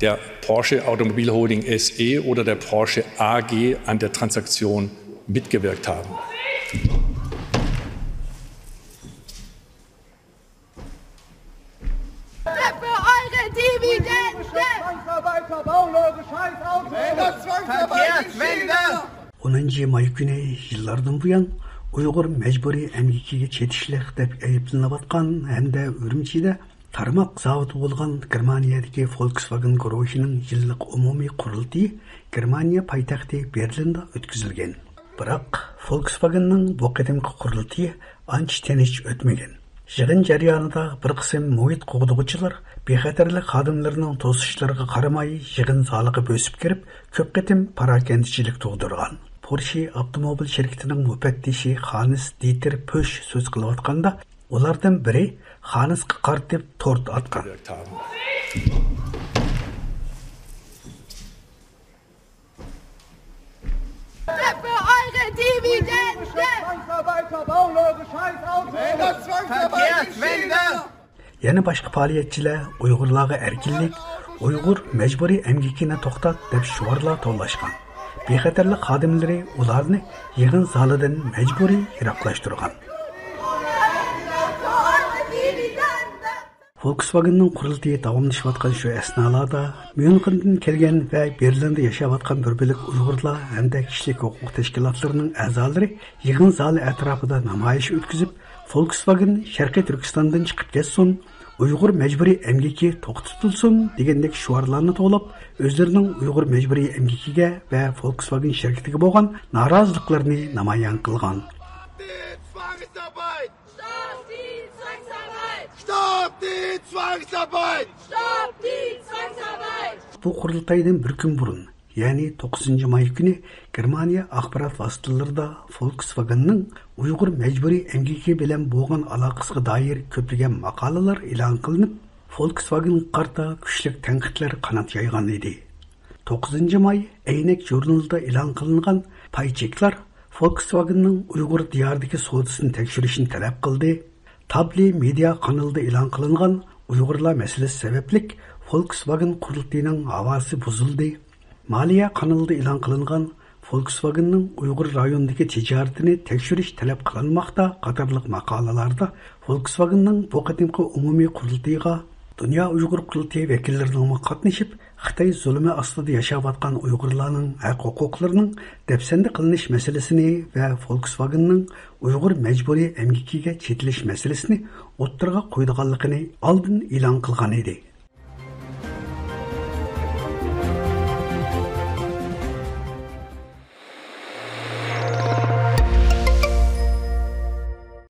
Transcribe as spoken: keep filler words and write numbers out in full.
der Porsche Automobilholding S E oder der Porsche A G an der Transaktion mitgewirkt haben. Für eure Dividende! Zwangsarbeiter, Bauleute, Scheißautos! Verkehrswende! ئونىنچى ماي كۈنى يىللاردىن بۇيان ئۇيغۇر مەجبۇرىي ئەمگىكىگە چېتىشلىق دەپ ئەيىبلىنىۋاتقان ھەمدە ئۈرۈمچىدە تارماق زاۋۇتى بولغان گېرمانىيەدىكى فولكسۋاگېن گۇرۇھىنىڭ يىللىق ئومۇمىي قۇرۇلتىيى گېرمانىيە پايتەختى بېرلىندا ئۆتكۈزۈلگەن. بىراق، فولكسۋاگېننىڭ بۇ قېتىمقى قۇرۇلتىيى ئانچە تىنچ ئۆتمىگەن. يىغىن جەريانىدا بىر قىسىم مۇھىت قوغدىغۇچىلار بىخەتەرلىك خادىملىرىنىڭ توسۇشلىرىغا قارىماي، يىغىن زالىغا بۆسۈپ كىرىپ، كۆپ قېتىم پاراكەندىچىلىك تۇغدۇرغان. پورشې ئاپتوموبىل شىركىتىنىڭ مۇپەتتىشى خانس دىتېر پۆش سۆز قىلىۋاتقاندا، ئۇلاردىن بىرى خانسقا قارىتىپ تورت ئاتقان. Für eure Dividende! Zwangsarbeiter, Bauleute, Scheißautos! Verkehrswende! يەنە باشقا پائالىيەتچىلەر ئۇيغۇرلارغا ئەركىنلىك، ئۇيغۇر مەجبۇرىي ئەمگىكىنى توختات دەپ شوئارلار توۋلاشقان. بىخەتەرلىك خادىملىرى ئۇلارنى يىغىن زالىدىن مەجبۇرىي يىراقلاشتۇرغان. فولكسۋاگېننىڭ قۇرۇلتىيى داۋاملىشىۋاتقان شۇ ئەسنالاردا ميۇنخېندىن كەلگەن ۋە بېرلىندا ياشاۋاتقان بىر بۆلەك ئۇيغۇرلار ھەمدە كىشىلىك ھوقۇق تەشكىلاتلىرىنىڭ ئەزالىرى يىغىن زالى ئەتراپىدا نامايىش ئۆتكۈزۈپ، فولكسۋاگېن شەرقىي تۈركىستاندىن چىقىپ كەتسۇن، ئۇيغۇر مەجبۇرىي ئەمگىكى توختىتىلسۇن دېگەندەك شوئارلارنى توۋلاپ، ئۆزلىرىنىڭ ئۇيغۇر مەجبۇرىي ئەمگىكىگە ۋە فولكسۋاگېن شىركىتىگە بولغان نارازىلىقلىرىنى نامايان قىلغان. Stopp die Zwangsarbeit! Stopp die Zwangsarbeit! Stopp die Zwangsarbeit! بۇ قۇرۇلتايدىن بىر كۈن بۇرۇن، يەنى توققۇزىنچى ماي كۈنى گېرمانىيە ئاخبارات ۋاسىتىلىرىدا فولكسۋاگېننىڭ ئۇيغۇر مەجبۇرىي ئەمگىكى بىلەن بولغان ئالاقىسىغا دائىر كۆپلىگەن ماقالىلەر ئېلان قىلىنىپ، فولكسۋاگېنغا قارىتا كۈچلۈك تەنقىدلەر قانات يايغان ئىدى. توققۇزىنچى ماي ئەينەك ژۇرنىلىدا ئېلان قىلىنغان پاي چېكلار فولكسۋاگېننىڭ ئۇيغۇر دىيارىدىكى سودىسىنى تەكشۈرۈشنى تەلەپ قىلدى. تابلى مېدىيا قانىلىدا ئېلان قىلىنغان ئۇيغۇرلار مەسىلىسى سەۋەبلىك فولكسۋاگېن قۇرۇلتىيىنىڭ ھاۋاسى بۇزۇلدى. مالىيە قانىلىدا ئېلان قىلىنغان فولكسۋاگېننىڭ ئۇيغۇر رايونىدىكى تىجارىتىنى تەكشۈرۈش تەلەپ قىلىنماقتا قاتارلىق ماقالىلاردا فولكسۋاگېننىڭ بۇ قېتىمقى ئومۇمىي قۇرۇلتىيىغا دۇنيا ئۇيغۇر قۇرۇلتىيى ۋەكىللىرىنىڭمۇ قاتنىشىپ، خىتاي زۇلۇمى ئاستىدا ياشاۋاتقان ئۇيغۇرلارنىڭ ھەق ھوقۇقلىرىنىڭ دەپسەندە قىلىنىش مەسىلىسىنى ۋە فولكسۋاگېننىڭ ئۇيغۇر مەجبۇرىي ئەمگىكىگە چېتىلىش مەسىلىسىنى ئوتتۇرىغا قويىدىغانلىقىنى ئالدىن ئېلان قىلغان ئىدى.